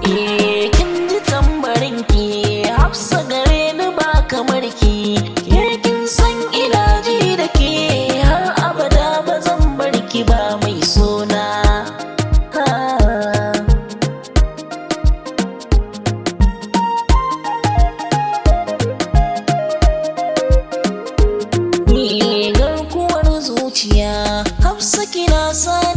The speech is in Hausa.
Eh, kin ji tambarin ki, Hafsa, gare ni ba kamar ki. Ke kin san ina ji da ke, har abada ba zan bar ki ba, mai sona. Ha. Ni garkuwar zuciya, Hafsa, kina sa